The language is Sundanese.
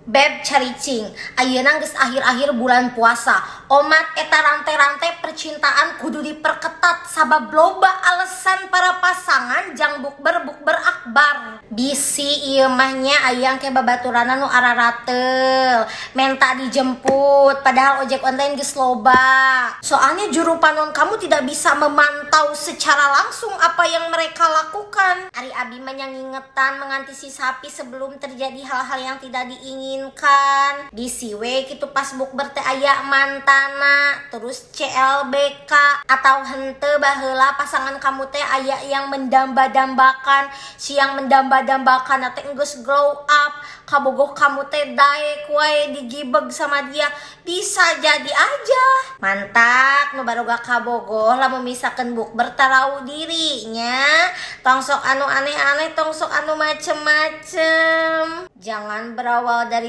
Beb, caricing, ayeuna geus akhir-akhir bulan puasa. Omat eta rantai-rantai percintaan kudu diperketat sabab loba alasan para pasangan jang bukber bukber akbar. Bisi ieu mah nya aya ke babaturanna nu ararateul, menta dijemput padahal ojek online geus loba. Soalnya juru panon kamu tidak bisa memantau secara langsung apa yang mereka lakukan. Ari abi mah ngingetan mengantisipasi sebelum terjadi hal-hal yang tidak diinginkan. Bisi we kitu pas bukber teh aya mantana, terus CLBK atau henteu baheula pasangan kamu teh aya yang mendamba-dambakan, si yang mendamba-dambakan teh geus glow up, kabogoh kamu teh daek wae digibeg sama dia, bisa jadi aja. Mantak nu baroga kabogoh lamun misalkan bukber tarau diri nya, tong sok anu aneh-aneh, tong sok anu macem-macem. Jangan berawal dari